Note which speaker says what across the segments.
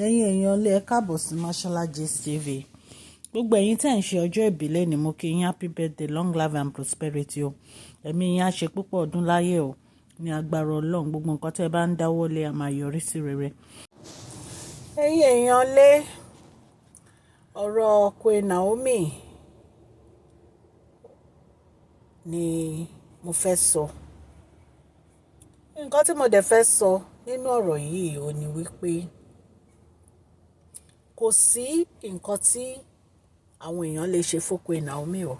Speaker 1: Ẹ̀yin èèyàn lé, ẹ káàbọ̀ sí Mashola Gist TV. Gbogbo ẹ̀yin tí ẹ̀ ń ṣe ọjọ́ ìbí lónìí, mo kí yín happy birthday, long life and prosperity o. Ẹ̀mí yín á ṣe púpọ̀ ọdún láyé o. Ní agbára Ọlọ́run, gbogbo nǹkan tí ẹ bá ń dáwọ́lé á máa yọrí sí rere. Ẹ̀yin èèyàn lé, ọ̀rọ̀ Queen Naomi ni mo fẹ́ sọ. Nǹkan tí mo dẹ̀ fẹ́ sọ nínú ọ̀rọ̀ yìí ò ní wípé kò sí nǹkan tí àwọn èèyàn lè ṣe fún Queen Naomi o.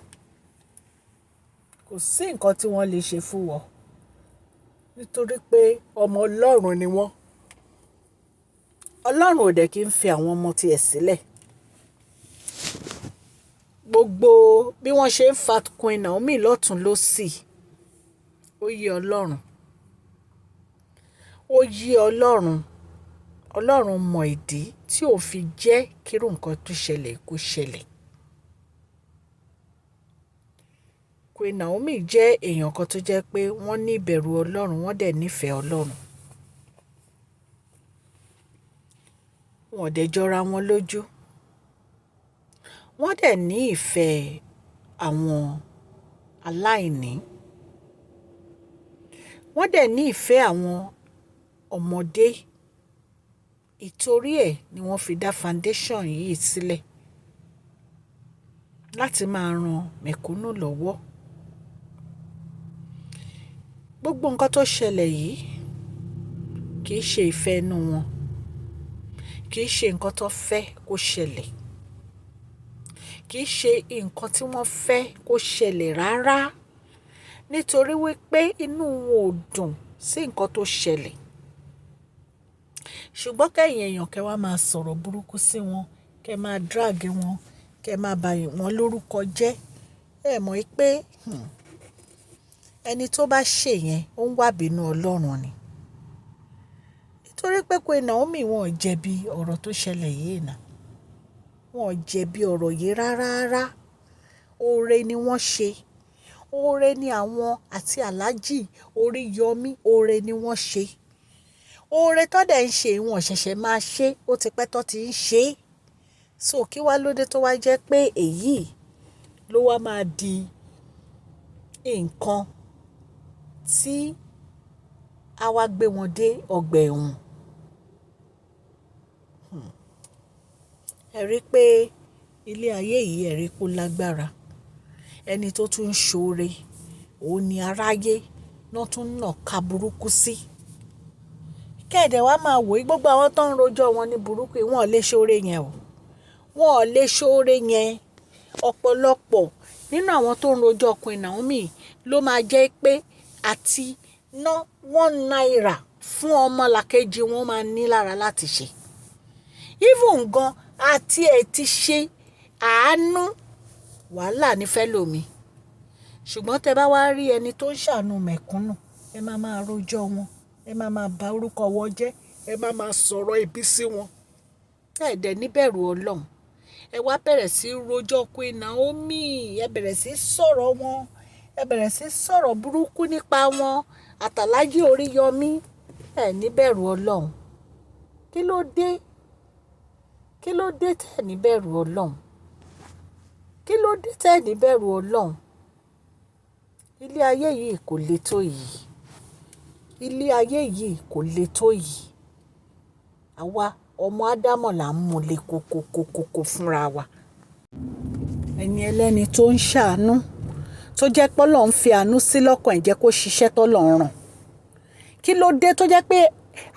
Speaker 1: Kò sí nǹkan tí wọ́n lè ṣe fún wọn. Nítorí pé ọmọ Ọlọ́run ni wọ́n. Ọlọ́run ò dẹ̀ kí ń fi àwọn ọmọ tí ẹ̀ sílẹ̀. Gbogbo bí wọ́n ṣe ń fa Queen Naomi lọ́tùn lósì, ó yé Ọlọ́run. Ó yé Ọlọ́run. Ọlọ́run mọ ìdí tí ó fi jẹ́ kí irú nǹkan tó ṣẹlẹ̀ kó ṣẹlẹ̀. Queen Naomi jẹ́ èèyàn kan tó jẹ́ pé wọ́n ní ìbẹ̀rù Ọlọ́run, wọ́n dẹ̀ nífẹ̀ẹ́ Ọlọ́run. Wọn ò dẹ̀ jọra wọn lójú. Wọ́n dẹ̀ ní ìfẹ́ àwọn aláìní. Wọ́n dẹ̀ ní ìfẹ́ àwọn ọmọdé. Ìtorí ẹ̀ ni wọ́n fi dá foundation yìí sílẹ̀ láti máa ran mẹ̀kúnnù lọ́wọ́. Gbogbo nǹkan tó ṣẹlẹ̀ yìí kì í ṣe ìfẹ́ inú wọn, kì í ṣe nǹkan tó fẹ́ kó ṣẹlẹ̀, kì í ṣe nǹkan tí wọ́n fẹ́ kó ṣẹlẹ̀ rárá. Nítorí wípé inú wọn ò dùn sí nǹkan tó ṣẹlẹ̀. Ṣùgbọ́n kẹ́yìn èèyàn kẹ́ wá máa sọ̀rọ̀ burúkú sí wọn, kẹ́ máa drag wọn, kẹ́ máa ba wọ́n lórúkọ jẹ́. Ẹ mọ̀ pé, ẹni tó bá ṣe yẹn, ó ń wá ìbínú Ọlọ́run ni. Nítorí pé Queen Naomi wọn ò jẹ̀bi ọ̀rọ̀ tó ṣẹlẹ̀ yìí náà. Wọn ò jẹ̀bi ọ̀rọ̀ yìí rárá. Oore ni wọ́n ṣe. Oore ni àwọn àti Alhaji Oriyomi, oore ni wọ́n ṣe. Oore tó dẹ̀ ń ṣe, wọ́n ṣẹ̀ṣẹ̀ máa ṣe, ó ti pẹ́ tó ti ń ṣe. So kí wá lóde tó wá jẹ́ pé èyí ló wá máa di nǹkan tí a wá gbé wọn dé ọgbà ẹ̀wọ̀n. Ẹ rí pé ilé ayé yìí, ẹ rí pé ó lágbára. Ẹni tó tún ń ṣoore, òun ni aráyé náà tún ń nàka burúkú sí. Kẹ́ẹ̀dẹ̀ wá máa wò, gbogbo àwọn tó ń rojọ́ wọn ní burúkú, wọ́n ò lè ṣoore yẹn o. Wọ́n ò lè ṣoore yẹn. Ọ̀pọ̀lọpọ̀ nínú àwọn tó ń rojọ́ Queen Naomi ló máa jẹ́ pé àti ná one naira fún ọmọlàkejì wọn máa ní lára láti ṣe. Even gan àti ẹ̀ ti ṣe àánú, wàhálà ní fẹ́ lò mi. Ṣùgbọ́n tẹ bá wá rí ẹni tó ń ṣàánú mẹ̀kúnnù, ẹ máa máa rojọ́ wọn, ẹ máa máa ba orúkọ wọn jẹ́, ẹ máa máa sọ̀rọ̀ ibi sí wọn. Ẹ dẹ̀ níbẹ̀rù Ọlọ́run. Ẹ wá bẹ̀rẹ̀ sí rojọ́ Queen Naomi, ẹ bẹ̀rẹ̀ sí sọ̀rọ̀ wọn, ẹ bẹ̀rẹ̀ sí sọ̀rọ̀ burúkú nípa wọn àti Alhaji Oriyomi. Ẹ níbẹ̀rù Ọlọ́run. Kí ló dé? Kí ló dé tẹ níbẹ̀rù Ọlọ́run? Kí ló dé tẹ níbẹ̀rù Ọlọ́run? Ilé ayé yìí kò le tó yìí. Ilé ayé yìí kò le tó yìí. Àwa ọmọ Ádámọ̀ là ń mú le koko koko koko fúnra wa. Ẹni ẹlẹ́ni tó ń ṣàánú, tó jẹ́ pé Ọlọ́run fi àánú sí lọ́kàn ẹ̀ jẹ́ kó ṣiṣẹ́ tó Ọlọ́run rán. Kí ló dé tó jẹ́ pé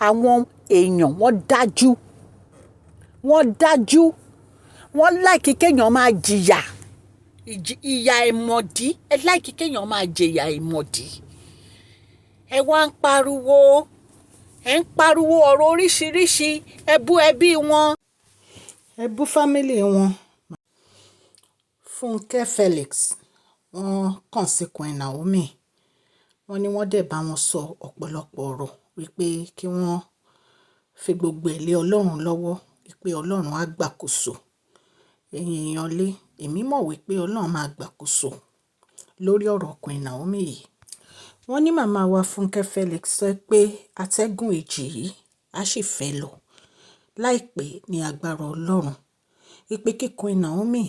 Speaker 1: àwọn èèyàn wọ́n dájú, wọ́n dájú, wọ́n like kí èèyàn máa jìyà, ìyà àìmọ̀dí. Ẹ like kí èèyàn máa jẹ ìyà àìmọ̀dí. Ẹ wá ń pariwo, ẹ ń pariwo ọ̀rọ̀ oríṣìíríṣìí, ẹ bú ẹbí wọn, ẹ bú family wọn. Funke Felix wọ́n kàn sí Queen Naomi. Wọ́n ní wọ́n dẹ̀ bá wọn sọ ọ̀pọ̀lọpọ̀ ọ̀rọ̀ wípé kí wọ́n fi gbogbo ẹ̀ lé Ọlọ́run lọ́wọ́, wípé Ọlọ́run á gbàkóso. Ẹ̀yin èèyàn lé, èmi mọ̀ wípé Ọlọ́run máa gbàkóso lórí ọ̀rọ̀ Queen Naomi yìí. Wọ́n ní màmá wa Funke Felix sọ pé atẹ́gùn ìjì yìí á sì fẹ́ lọ. láìpẹ́ ní agbára Ọlọ́run. Wípé kí Queen Naomi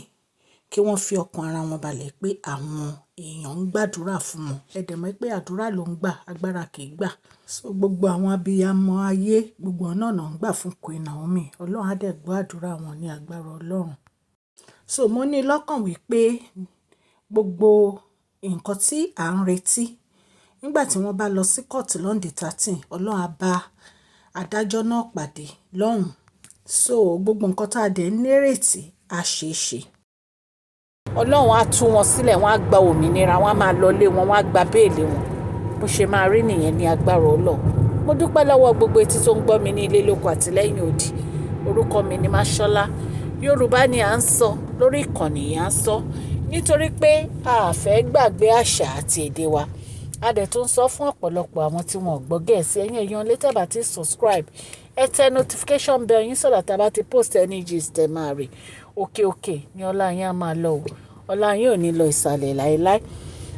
Speaker 1: kí wọ́n fi ọkàn ara wọn balẹ̀ pé àwọn èèyàn ń gbàdúrà fún wọn. Ẹ dẹ̀ mọ̀ pé àdúrà ló ń gbà, agbára kì í gbà. So gbogbo àwọn abiyamọ ayé, gbogbo wọn náà ń gbà fún Queen Naomi. Ọlọ́run á dẹ̀ gbọ́ àdúrà wọn ní agbára Ọlọ́run. So mo ní lọ́kàn wípé gbogbo nǹkan tí à ń retí nígbà tí wọ́n bá lọ sí court on the 13, Ọlọ́run á bá adájọ́ náà pàdé lọ́hùn. So gbogbo nǹkan tí a dẹ̀ ń nírètí á ṣe é ṣe. Ọlọ́run á tú wọn sílẹ̀, wọ́n á gba òmìnira, wọ́n á máa lọlé wọn, wọ́n á gba bail wọn. Bó ṣe máa rí nìyẹn ní agbára Ọlọ́run. Mo dúpẹ́ lọ́wọ́ gbogbo etí tó ń gbọ́ mi ní ilé lóko àti lẹ́yìn odi. Orúkọ mi ni Mashola. Yorùbá ni à ń sọ lórí ìkànnì yìí, à ń sọ nítorí pé a fẹ́ gbàgbé àṣà àti èdè wa. A dẹ̀ tún sọ fún ọ̀pọ̀lọpọ̀ àwọn tí wọ́n ò gbọ́ Gẹ̀ẹ́sì. Ẹ̀yin èèyàn lè tẹ́ bá ti subscribe, ẹ tẹ notification bell yín so that a bá ti post any gist ẹ máa rí. Òkè òkè ni ọlá yín á máa lọ o. Ọlá yín ò ní lọ ìsàlẹ̀ láéláé.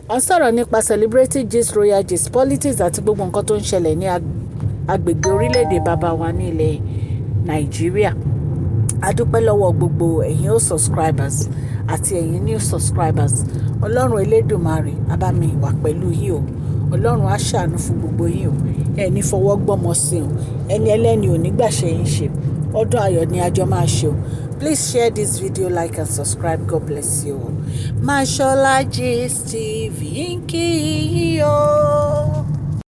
Speaker 1: À ń sọ̀rọ̀ nípa celebrity gist, royal gist, politics àti gbogbo nǹkan tó ń ṣẹlẹ̀ ní agbègbè orílẹ̀-èdè bàbá wa ní ilẹ̀ Nàìjíríà. A dúpẹ́ lọ́wọ́ gbogbo ẹ̀yin old subscribers àti ẹ̀yin new subscribers. Ọlọ́run Elédùmarè á bá mi wà pẹ̀lú yín o. Ọlọ́run á ṣàánú fún gbogbo yín o. Ẹ ní fọwọ́ gbọ́mọ sí o. Ẹni ẹlẹ́ni ò ní gbàṣẹ yín ṣe. Ọdún ayọ̀ ni a jọ máa ṣe o. Please share this video, like and subscribe. God bless you all. Mashola Gist TV ń kí yín o.